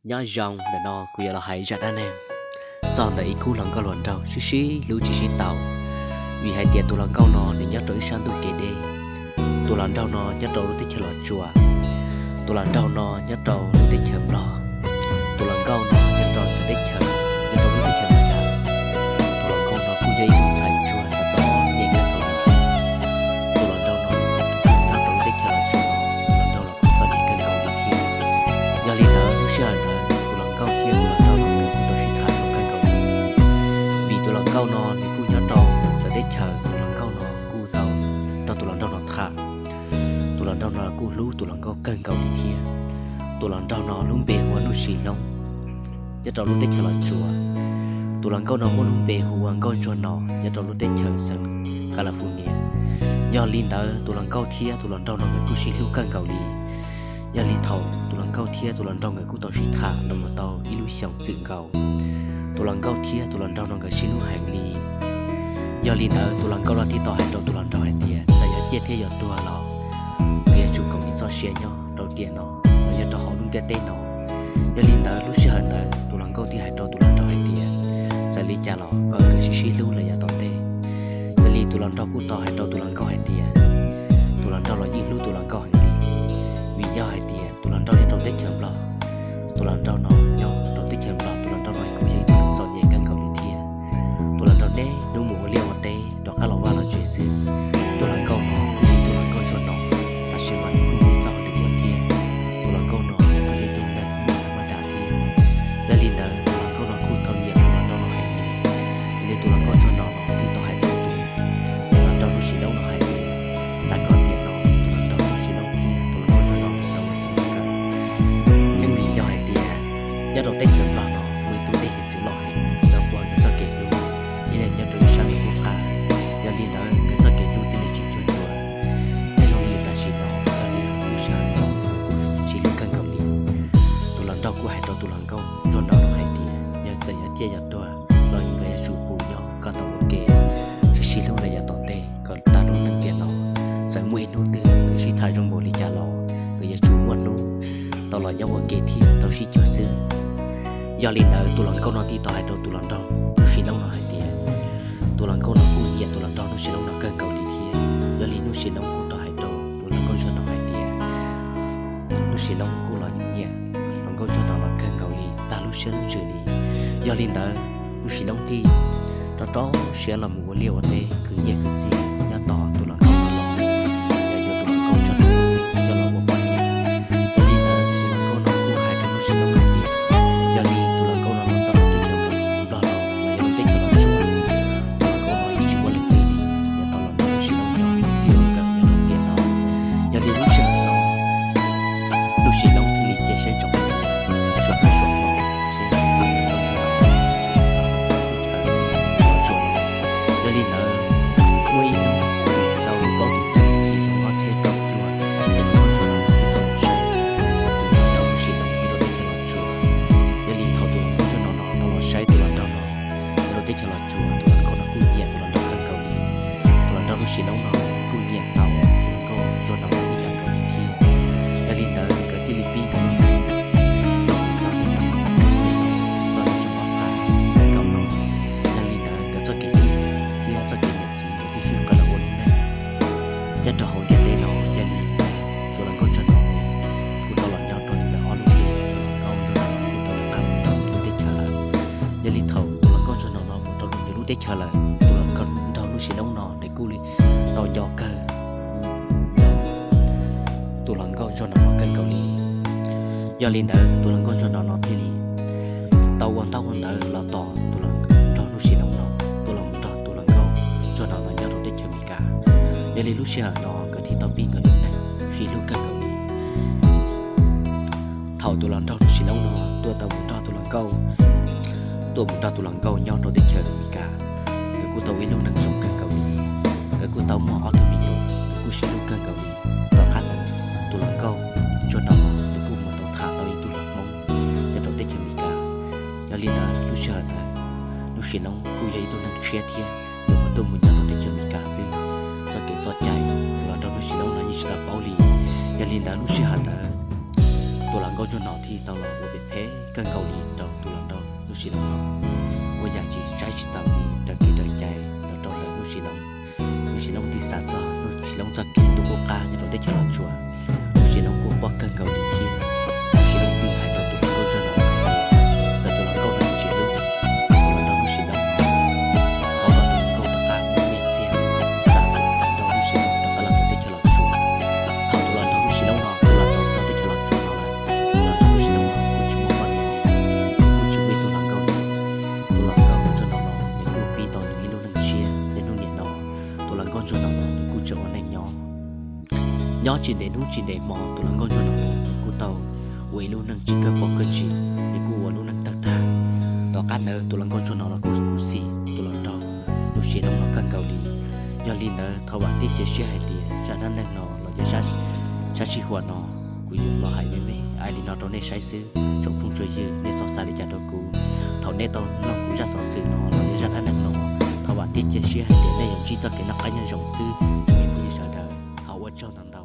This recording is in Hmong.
Nyob zoo, ntawm no kuv yuav los hais zaj dab neeg txog ntawm ib khub hluas nkauj hluas nraug sib sib hlub tsis sib tau, vim hais tias tus hluas nkauj no nws nyob rau ib sab ntuj kev deb, tus hluas nraug no nyob rau lub teb chaws Los Tsuas, tus hluas nraug no nyob rau lub teb chaws Nplog, tus hluas nkauj no nyob rau txawv teb chaws, nyob rau lub teb chaws Amelikas. Tus hluas nkauj no kuj yog ib tug ntxhais ntsuag txom txom nyem kawg nkaus li thiab. Tus hluas nraug no nyob rau lub teb chaws Los Tsuas no, tus hluas nraug los kuj txom nyem kawg nkaus li thiab. Yog li ntawd lub sij hawm ntawd tus hluas nkauj thiab tus hluas nraug no nkawd kuj tau sib tham zoo kawg nkaus li. Vim tus hluas nkauj no nws kuj nyob rau txawv teb chaws, tus hluas nkauj no kuj tau nrog tus hluas nraug no tham. Tus hluas nraug no kuj hlub tus hluas nkauj kawg nkaus li thiab. Tus hluas nraug no lub npe hu ua Nuj Sis Loob, nyob rau lub teb chaws Los Tsuas. Tus hluas nkauj no muaj lub npe hu ua Nkauj Ntsuag No, nyob rau lub teb chaws xeev California. Yog li ntawd tus hluas nkauj thiab tus hluas nraug no nkawd kuj sib hlub kawg nkaus li. Yog li thaum tus hluas nkauj thiab tus hluas nraug nkawd kuj tau sib tham los mus tau ib lub xyoos txwm nkaus, tus hluas nkauj thiab tus hluas nraug no nkawd sib hlub heev li. Yog li ntawd tus hluas nkauj no thiaj tau hais rau tus hluas nraug hais tias txawm yuav ciaj thiab yuav tuag los nkawd yuav tsum koom ib txoj sia nyob rau tiam no los yog rau hauv lub ntiaj teb no. Yog li ntawd lub sij hawm ntawd tus hluas nkauj thiaj hais rau tus hluas nraug hais tias txawm li cas los kom nkawd sib sib hlub lawm yav tom ntej. Yog li tus hluas nraug kuj tau hais rau tus hluas nkauj hais tias tus hluas nraug los yeej hlub tus hluas nkauj heev li, vim yog hais tias tus hluas nraug nyob rau teb chaws Nplog, tus hluas nraug no nyob rau teb chaws Nplog, tus hluas nraug no kuj yog ib tug neeg txom nyem kawg nkaus li thiab. Tus hluas nraug niaj hnub mus ua liaj ua teb rov qab los vaj los tsev xwb. Tus hluas nkauj no kuj yog tus hluas nkauj ntsuag no, tab sis mas nws kuj muaj txoj hauj lwm ua thiab. Tus hluas nkauj no kuj yog ib tug neeg muaj tag maj dam thiab. Yog li ntawd tus hluas nkauj no kuj tau nyiam tus hluas nraug no heev li. Yog li tus hluas nkauj ntsuag no thiaj tau hais rau tus hluas nraug Nuj Sis Loob no hais tias xav kom tiam no tus hluas nraug Nuj Sis Loob thiab tus hluas nkauj ntsuag no tau ua txij ua nkawm. Yeej vim yog hais tias nyob rau teb chaws Nplog no muaj ib tug dej hiav txwv loj heev, lawv hu ua nkawd txoj kev hlub ib leeg nyob rau ib sab ntuj qub qab. Yog li ntawd nkawd txoj kev hlub thiaj li tsis cuag cuag. Nyob zoo li tam sim no, yog li lub sij hawm no nkawd kuj sib hlub kawg nkaus li. Tus hluas nraug kuj hais rau tus hluas nkauj ntsuag no hais tias yog txawm yuav ciaj yuav tuag los nkawd yuav tsum pum nyob kom tau ua ke, sib sib hlub lawm yav tom ntej kom tag lub neej tiam no. Txawm muaj ib hnub twg nkawd sib tham zoo npaum li cas los nkawd yuav tsum muaj hnub tau los nyob ua ke thiab tau sib cuag xwb. Yog li ntawd tus hluas nkauj no thiaj tau hais rau tus hluas nraug Nuj Sis Loob no hais tias tus hluas nkauj no kuj nyiam tus hluas nraug Nuj Sis Loob no kawg nkaus li thiab. Yog li Nuj Sis Loob kuj tau hais rau tus hluas nkauj ntsuag no hais tias Nuj Sis Loob kuj los nyiam hluas nkauj ntsuag no los kawg nkaus li tag lub siab lub ntsws li. Yog li ntawd Nuj Sis Loob thiaj rov rau siab los mus ua liaj ua teb khwv nyiaj khwv txiaj nyob tos tus hluas nkauj no los, yog yuav tus hluas nkauj ntsuag no xwb coj los ua poj niam. Yog li ntawd tus hluas nkauj no kuj hais rau Nuj Sis Loob hais tias yog li tus hluas nkauj no los txog rau teb chaws Nplog los los yog rau teb chaws Los Tsuas, tus hluas nkauj no yeej tsis muaj leej twg li yuav tau los nrog Nuj Sis Loob nyob ua txij ua nkawm nyob rau tiam no. Yog li lub sij hawm no Nuj Sis Loob thiaj li cia siab ntsoov hais tias suav hnub suav hmo seb tus hluas nkauj ntsuag no txog teb chaws Los Tsuas no. Yog li ntawd muaj ib hnub tau lub plaub hlis ntuj xyoo ob txhiab kaum cuaj, tus hluas nkauj ntsuag no thiaj tau los saib tus hluas nraug Nuj Sis Loob nyob rau teb chaws Los Tsuas. Yog li thaum tus hluas nkauj ntsuag no no tau los saib tus hluas nraug no nyob rau teb chaws Los Tsuas, tus hluas nkauj no kuj nyiam tus hluas nraug kawg nkaus li. Tus hluas nraug Nuj Sis Loob no kuj nyiam tau tus hluas nkauj ntsuag no ib yam nkaus li thiab. Yog li ntawd nkawd thiaj li pib nkawd lub neej los txog niaj no, txog rau xyoo ob phav kaum no. Yog li ntawd nkawd txoj kev hlub thiab txoj kev niam txiv nkawd thiaj sib qawm los ua lub neej nyob rau hauv ntiaj teb no. Yog li ntawd tus hluas nkauj ntsuag no kuj tau los nyob rau li ntawm ob lub hlis, tus hluas nkauj ntsuag no kuj tau rov qab mus rau nws lub teb chaws lawm. Yog li thaum tus hluas nkauj ntsuag no no mus rau nws lub teb chaws lawm, tus hluas nkauj nraug Nuj Sis Loob no nws kuj li tau nco kawg tus hluas nkauj ntsuag no no kawg nkaus li. Yog li ntawd tus hluas nkauj ntsuag no no thiaj li tau ua ntaub ua ntawv los tos tus hluas nraug Nuj Sis Loob no tuaj los mus nrog tus hluas nkauj ntsuag no no nyob rau teb chaws Amelikas. Yog li lub sij hawm no nkawd thiaj tau pib nkawd lub neej sib hlub kawg nkaus li. Thaum tus hluas nraug Nuj Sis Loob no tuaj tau mus nrog tus hluas nkauj, tuaj mus nrog tus hluas nkauj nyob rau teb chaws Amelikas, nkawd kuj tau ua ib lub neej zoo kawg nkaus li. Nkawd kuj tau muaj ob tug me nyuam, nkawd kuj sib hlub kawg nkaus li. Tom qab ntawd tus hluas nkauj ntsuag no no nws kuj mus tau tham tau ib tug hluas Hmoob nyob rau teb chaws Amelikas. Yog li ntawd lub sij hawm ntawd Nuj Sis Loob kuj yog ib tug neeg tshiab thiab, nyuam qhuav tuaj mus nyob rau teb chaws Amelikas xwb, txoj kev txoj cai tus hluas nraug Nuj Sis Loob no yeej tsis tau paub li. Yog li ntawd lub sij hawm ntawd Tus hluas nkauj ntsuag no thiaj tau los ua phem phem kawg nkaus li rau tus hluas nraug Nuj Sis Loob no, ua yam tsis saib tsis taus li raws kev raws cai los rau ntawm Nuj Sis Loob. Nuj Sis Loob twb xav txog Nuj Sis Loob txoj kev ntuj qub qab nyob rau teb chaws Los Tsuas, Nuj Sis Loob kuj quaj kawg nkaus li thiab. Nuj Sis Loob twb hais rau tus hluas nkauj ntsuag no hais tias txawm tus hluas nkauj no tsis hlub, tus hluas nraug Nuj Sis Loob no, thov kom tus hluas nkauj rov qab muaj nyiaj txiag, xa tus hluas nraug Nuj Sis Loob rov qab los rau teb chaws Los Tsuas. Thaum tus hluas nraug Nuj Sis Loob no kuj los tau txog teb chaws Los Tsuas no lawm, tus hluas nraug Nuj Sis Loob no kuj tsis muaj poj niam li, nws kuj tsis muaj ib tug hluas nkauj li. Tus hluas nkauj ntsuag no los nws kuj pib tau nws ib lub neej tshiab, niaj hnub niam no tus hluas nkauj ntsuag no los nws kuj tseem ua neej nyob. Nyob tsis ntev hnub tsis ntev hmo tus hluas nkauj ntsuag no los nws kuj tau ua ib lub neej tsis kawg pom kawg ntsis, nws kuj ua lub neej tawg tag. Tom qab ntawd tus hluas nkauj ntsuag no los kuj khuv xim tus hluas nraug Nuj Sis Loob no kawg nkaus li. Yog li ntawd thov vam thiab cia siab hais tias zaj dab neeg no los yog sab sij huam no kuv yuav los hais me me li no rau nej saib xwb. Tsoom phooj tsoom ywg, nej txhob xav li cas rau kuv. Thaum nej tau mloog kuv zaj xov xwm no los yog zaj dab neeg no, thov vam thiab cia siab hais tias nej yuav ntsib txoj kev noj qab nyob zoo xwb tsoom me phooj ywg sawv daws. Thov ua tsaug ntau ntau.